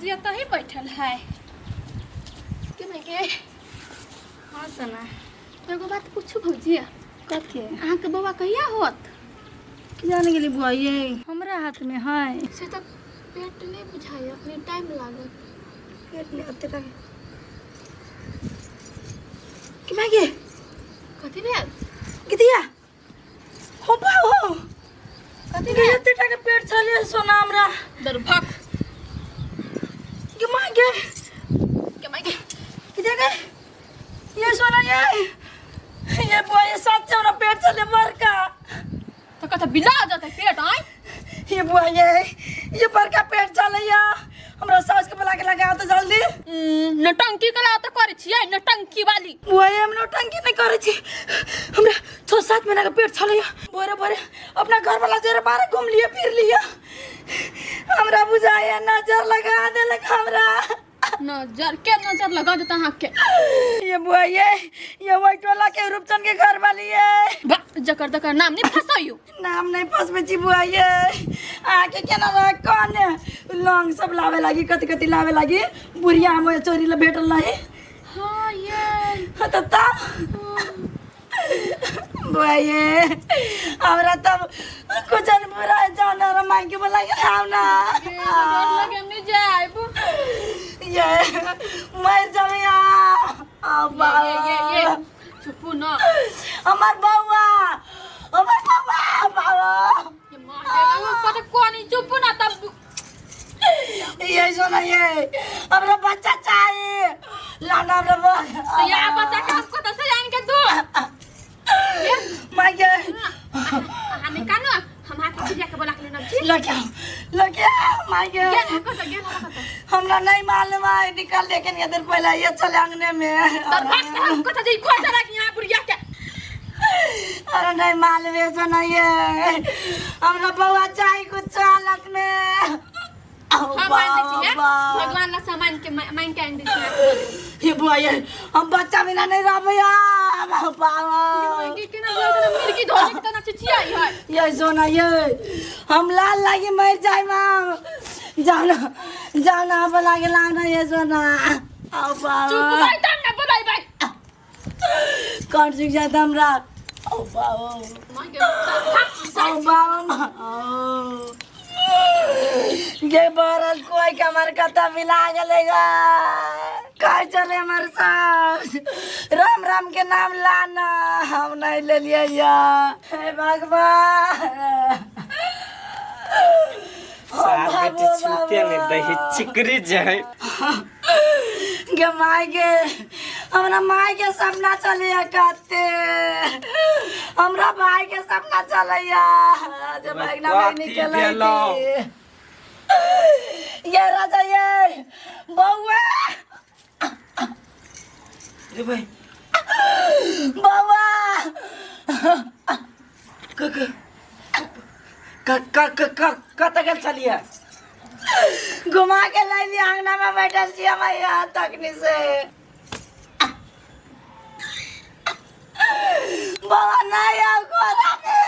भौजी तो ही बैठल है के नहीं के। हाँ सना। एगो बात पूछू भौजी? कथी? अहाँके बौआ कहिया होत? की जाने गेली बुआ, ये हमरा हाथ में है। से तऽ पेट नहि बुझाइए, अखनी टाइम लागत। पेट नहीं होते का कि मागे। कथी भेल? गिदिया हो बा हो। कथी गे भेल? एते टाके पेट छले सोना हमरा। दरभक। कि मागे। के मागे। गिदिया गे ये सोना ये बुआ ये सच हमरा पेट छले बड़का। तऽ कथी बिला जेतै पेट आँय? ये बुआ ये बड़का पेट छलैया, हमरा सास के बुला के लगाओ तो जल्दी। नौटंकी कला तऽ करै छियै नौटंकी वाली। बुआ ये हम नौटंकी नहीं करै छी, हमरा 6-7 महीना के पेट छलैया। भोरे भोरे अपना घर वाला जरे बाहर घूम लिए फिर लिए, हमरा बुझाइया नजर लगा देलक हमरा। नजर के नजर लगा देता अहाँके। ये बुआ ये व्हाइट वाला के रूपचंद के घर वाली है। बा जकर तकर नाम नहीं फसैयो। नाम नहीं फसबै छी बुआ ये, आके केना रह कौन लौंग सब लावे लागी, कति कति लावे लागी, बुढ़िया हम चोरी ला भेटल नहीं। हाँ ये। हाँ तो तब बुआ ये हमरा तब कुछ नहीं बुरा जाओ ना रे माई के बोला के आओ ना। डर लगे हम नहीं जाएब। ये मर जावे आ आ ये ये ये चुपू ना। हमार बउआ, हमार बउआ बाबा। ये माँ के पता कोनी चुपू ना तब। ये सुना ये हमरा बच्चा चाहिए लाना हमरा बउआ। तो ये बच्चा के हमको तो से जान के दो। माई के हमें कानो हम हाथ के चिड़िया के बोला के लेना छी। लगे आओ, लगे आओ, माई के। गेल हम कत गेल हम कत। हमरा नहीं मालूम है निकल लेकिन ये देर पहले ये चले अंगने में। तर भाग के हम कत जाई खोज लगी यहां बुढ़िया के। अरे नहीं मालूम है सुना ये हमरा बउआ चाहिए कुछ हालत में। हम मान दै छियै भगवान ला सामान के मान के आनि दै छियै। ये बुआ ये हम बच्चा बिना नहीं रहबै बाबा। के केना बोल के मिर्गी धोने के तना चिचियाई है। ये सोना ये हम लाल लागी मर जाए माम, जाओ ना जाओ ना बोला के लाओ ना ये सोना। आओ बाबा। चुप भाई तब ना बोलाई भाई। कौन सीख जाता हमरा? आओ बाबा। मां के आओ बाबा। आओ। ये बरल कोई के हमार कथा मिला गेलेगा कहाँ चले हमारे साथ राम राम के नाम लाना हम नहीं ले लिया या हे भगवान। सार बेटी छूते नहीं दही चिकरी जाए। गे माय गे हमरा माय के सपना चलिया काते, हमरा भाई के सपना चलैया जे भागना भाई कथी निकल भेलौ? ये राजा ये बउआ रे भाई बउआ क क क क क क कतऽ गेल छलियै? घुमा के लैली अंगना में बैठल छी हम यहाँ तकनी से। बाबा नहीं आओ गोरा में।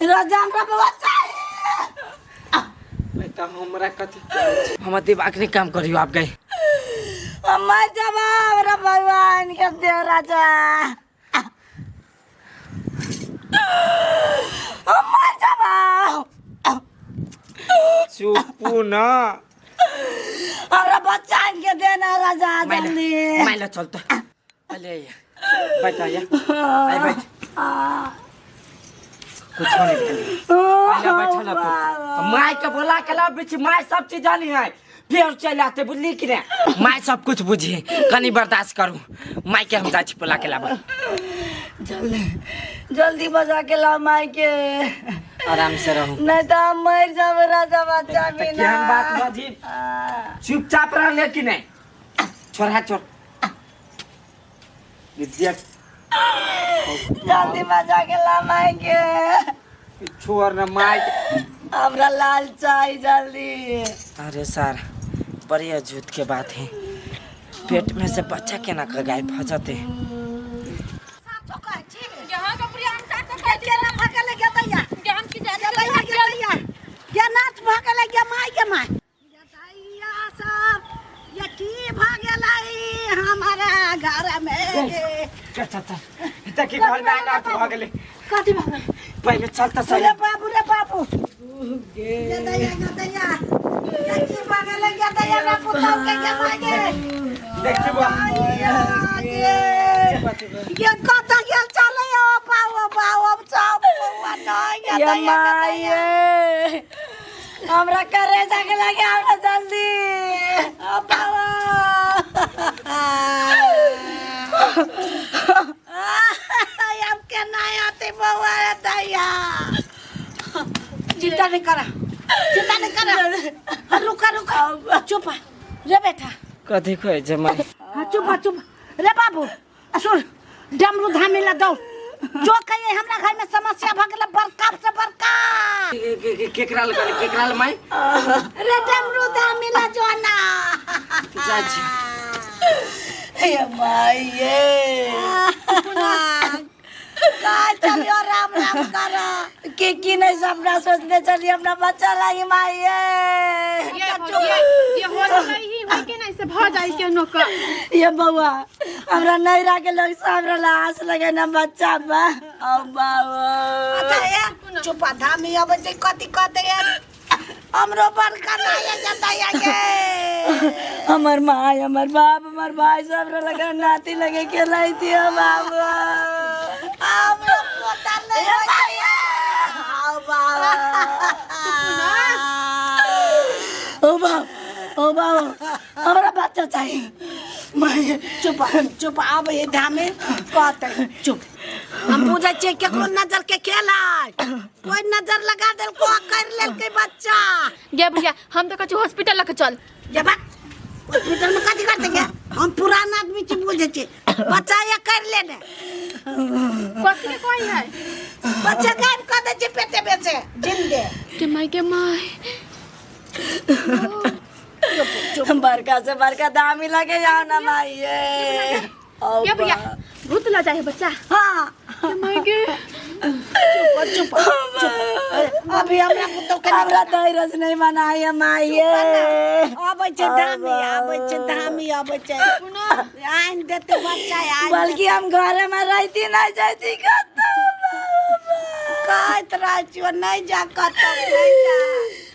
राजा हमरा बाबा चाहिए। तऽ हमरा कथी हमर दिमाग नहीं काम करियो आप गए। हम मर जाब हमरा भगवान के दे राजा। हम मर जाब। चुपू ना। हमरा बच्चा आनि के देना राजा जल्दी। माइला चल त पहले आइए बैठ आइए आई बैठ कुछ नहीं भेल। पहले बैठल है तू। माय के बोला के ला बीच माय सब चीज जानी है फिर चल आते बुझली कि ने माय सब कुछ बुझी कनी बर्दाश्त करू माय के हम जाइ छी बोला के लाबऽ। जल्दी जल्दी बजा के लाओ माय के। आराम से रहू नहीं तो हम मर जाब राजा बच्चा तऽ बिना। केहन बात बाजी चुपचाप रह ले कि नहीं छोड़ हाथ छोड़ विद्या जल्दी बजा के ला माय के। छोड़ न माय के। हमरा लाल चाही जल्दी। अरे सर बड़ी अजूत के बात है, पेट में से बच्चा केना के गायब हो जाते। यहाँ का प्रिया हम साथ साथ केना फकले के दैया हम की जाने चल चल देखी घर में आना तो भऽ गेलै। कथी भऽ गेल? पहिले चल तऽ सही। रे बाबू, रे बाबू, गे दैया, गे दैया, गे की भऽ गेलै? गे दैया, रे पुतहु के, गे माय गे। देखी बा। गे ये कतऽ गेल चलै? ओ बाबू, बाबू, सब बौआ नहि। गे दैया, गे दैया, हमरा करे जाके लगे, हमरा जल्दी। ओ बाबा, अब केना आते बौआ? रे दैया, चिंता नहीं करा, चिंता नहीं करा। रुका रुका, चुप रे बेटा। कथी कहै छै माय? हाँ, चुप चुप रे बाबू। सुन, डमरू धामी ला दौ जो कहिए, हमरा घर में समस्या भ गेलै बड़का से बड़का। केकरा लग, केकरा लग माय? रे डमरू धामी ला जो ना। जाइ छी। ये माय, ये का चलियो, राम राम कर के की नहीं सपना सोचने चलिए अपना बच्चा लागी माय ये। ये ये ये हो नहीं होई के नहीं से भ जाई के नोकर। ये बउआ, हमरा नहीं राखे लोग सब हमरा लाश लगे ना बच्चा बा। ओ बाबा, अच्छा ये चुप, धामी अब जे कथी कहते ये, हमरो बड़का नहीं जता ये। हमर माय, हमर बाप, हमर भाई सब लगा नाती लगे के लाई थी। बाबा, हमरो पोता नहीं हो। बाबा, ओ बाप, ओ बाबा, हमरा बच्चा चाहिए मैं। चुप चुप, आब ये धामे कहते, चुप। हम बुझै छियै केकरो नजर के खेल है, कोई नजर लगा देलको, कर लेलकै बच्चा। गे भैया, हम तो कछु हॉस्पिटल लके चल। जब हॉस्पिटल में कथी करते गे? हम पुराना आदमी छी, बुझै छी। बच्चा ये कर लेने। कथी के कोई है? बच्चा गायब कर दै छै पेटे बेचे जिंदे। के माय, के माय। बड़का से बड़का दामी लगे जाओ ना माई ये। ये भैया, भूत ला जाए बच्चा। हाँ। के माय गे। चुप चुप चुप, अभी हमरा पुतौ के हमरा धैर्य नहीं बनाए माई ये। आबै छै धामी, आबै छै धामी, आबै छै, आनि देते बच्चा आनि। बल्कि हम घरे में रहती नहीं जाती कतौ। कहैत रहै छियौ, नहीं जा कतौ, नहीं जा।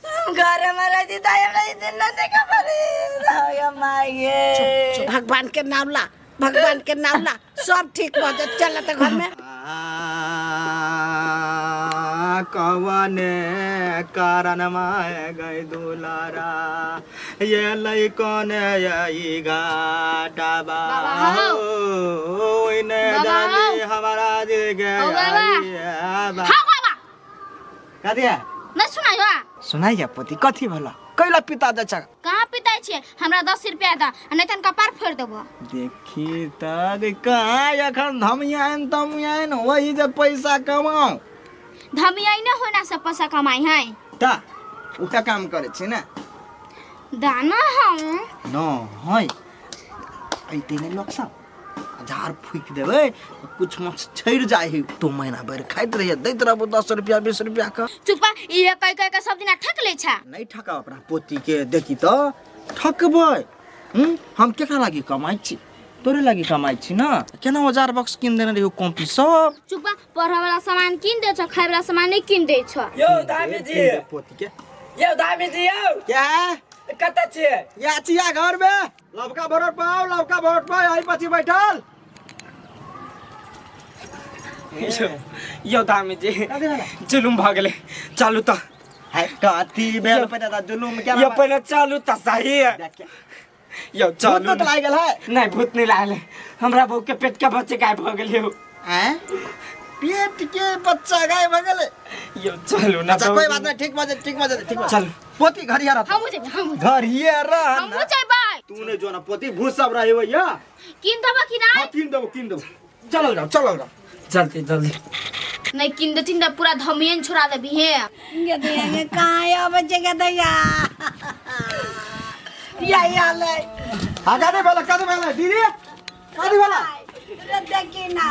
हम घरे में रहती त हमरा ई दिन न देखा पड़ी माई ये। भगवान के नाम ला, भगवान के नाम ला, सब ठीक भऽ जायत। चल तऽ घर में। कवने कारण माय गई दुलारा ये लइकन ये घाटा बा। बाबा हो इने बाबा जानी हमारा दिल के ओ बाबा। आई बा। हाँ बाबा। कथी है? नहीं सुनायो आ? सुनाइया पोती, कथी भला कैला पिता दचा? कहाँ पिताइ छियै? हमरा 10 रुपया द, नहीं तन कपार फोड़ देबो। देखी तक कहाँ एखन धमियान तमियान वही जे पैसा कमाऊ। धमियाई न होना सब पैसा कमाई है। ता उठा काम करे छी ने। दाना हम। न है ऐते ने लोक सब झाड़ फूकि देबै, कुछ मछ छड़ि जाइ है। तू महीना भरि खाइत रहिए, दैत रहबो 10 रुपया 20 रुपया के। चुपा, इहे कह कह के सब दिन ठक ले छा। नहीं ठकब अपना पोती के, देखी तऽ ठकबै। हम केकरा लागी कमाइ छी? तोरे लागी कमाइ छी न। केना औजार बक्स किन देने रहियो, कॉपी सब। चुपा, पढ़े वाला सामान किन दे छ, खाए वाला सामान नहीं किन दे छ। यौ धामी जी। किन दे पोती के। यौ धामी जी, यौ। क्या है? कतऽ छियै? या चिया घर में लवका भरोट पाओ, लवका भरोट पाओ, आई पछि बैठल। यौ, यौ धामी जी, जुलुम भऽ गेलै, चलू तऽ। है कथी भेल पता त जुलुम क्या? यौ, पहिले चलू तऽ सही। यौ, चलू। भूत लागि गेल है? नहीं, भूत नहीं लागल है। हमरा बहू के पेट के बच्चे गायब भऽ गेल यौ। हैं, पेट के बच्चा गायब भ गेलै? यौ, चलू ना। अच्छा, कोई बात नहीं, ठीक मजे, ठीक मजे, ठीक मजे। चलू। पोती घर रह। हमहु जेबै, हमहु। घर ये रह। हमहु जेबै। तू नहीं जो ना पोती, भूत सब रहे भैया। किन देबो कि नहीं? हाँ, किन देबो, किन देबो, चलो जाओ, चलो जाओ। जल्दी जल्दी। नहीं किन देथिन त पूरा धमियन छोड़ा देबी हे। गे दैया गे, कहाँ आबै छै गे दैया? या या ले। हाँ, कथी भेलै? कथी भेलै दीदी? कथी भेलै? रे देखी ना।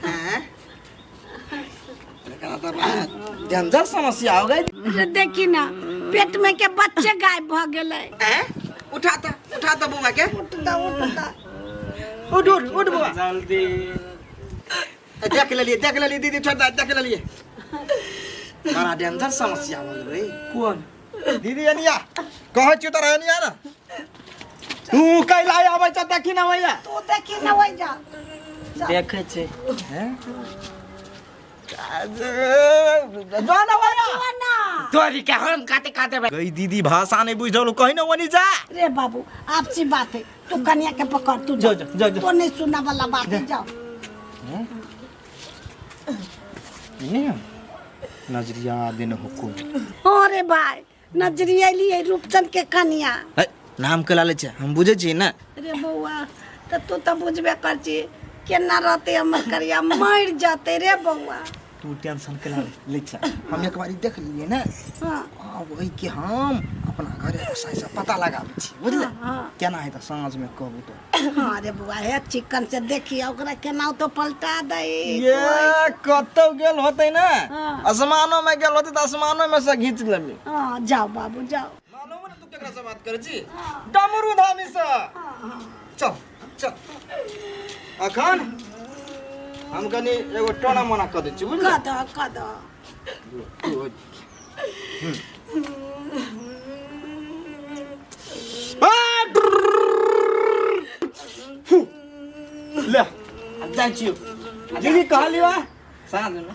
हैं, एकरा तऽ बड़ा डेंजर समस्या हो गई। रे देखी ना, पेट में के बच्चे गायब भ गेलै। हैं, उठा त, उठा त बुआ के। उठता उठता। उठ उठ उठ बुआ। जल्दी देख लेलिए, देख लेलिए दीदी, छोड़ दे, देख लेलिए। बड़ा डेंजर समस्या हो गेल रे। कोन दीदी एनिया कहै छियौ तोरा एनिया ना, तू कैला आबै छ देखी ना भैया, तू देखी ना वही जा देखै छै। हैं जो ना भैया ना तोरी के हम काते काते गई दीदी भाषा नहीं बुझल, कहीं ना वनी जा। रे बाबू आपसी बात है, तू कन्या के पकड़, तू जो, जो, जो, जो। तो नहीं सुनना वाला बात है, जाओ। नहीं नजरिया देने हुकुम। अरे भाई नजरिया लिए रूपचंद के कन्या। है, नाम के लाले छे, हम बुझे छी ना। रे बउआ तो तू तो बुझबे कर छी, केना रहते हमर करिया मर जाते रे बउआ। तू टेंशन के लाले ले छे, हम एक बारी देख लिए ना। हाँ हाँ वही के हम अपना घरे गोसाई से पता लगाबै छी, बुझले? हाँ। केना है त साँझ में कहबू तो। हाँ रे बउआ हे चिकन से देखिए ओकरा केना तो पलटा दे। ये कतौ गेल होतै ना, हाँ। आसमानो में गेल होतै त आसमानो में से घींच लेबै। हाँ जाओ बाबू जाओ। मालूम ने तू केकरा से बात करै छी? डमरू धामी से। चल चल अखन हम कनी एगो टोना मोना क दै छी, बुझले? कह दो कह दो। ले जाइ छियौ दीदी, कहलियो साँझ में,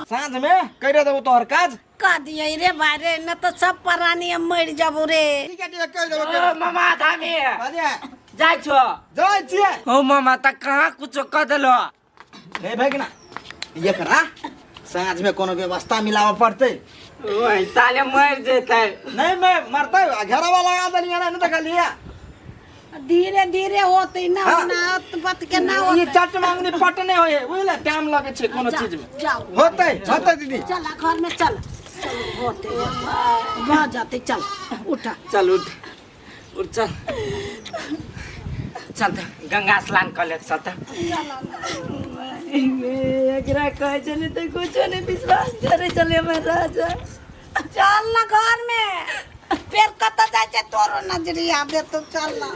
साँझ में करि देबौ तोहर काज। कह दिए रे भाई रे, न तो सब प्राणी हम मर जाबो रे। ठीक है ठीक है, कहि देबौ। ओ मामा धामी बाजे जाइ छो। जाइ छियै। ओ मामा त कहाँ कुछो क देलो। हे भगना, एकरा साँझ में कोनो व्यवस्था मिलाबऽ पड़तै। ओए ताले मर जेतै। नहीं मैं मरतै, घेरावा लगा देलियै ना, नहीं देखलियै? धीरे धीरे होते ना। हाँ। ना बात के ना ई होते। चट मांगनी पट नहीं होय, बुझले? टाइम लगे छै कोनो जाओ, चीज में। जाओ। होतै होतै दीदी। चल घर में चल, चल होते भा जाते, चल उठा। चल उठ उठ चल चल त गंगा स्नान कर ले, चल त। एकरा कहै छलै तऽ कुछो नहि विश्वास करै छलै हमर राजा। चल ना घर में, फिर कतऽ जाइ छै तोरो नजरिया आबे तो, चल ना।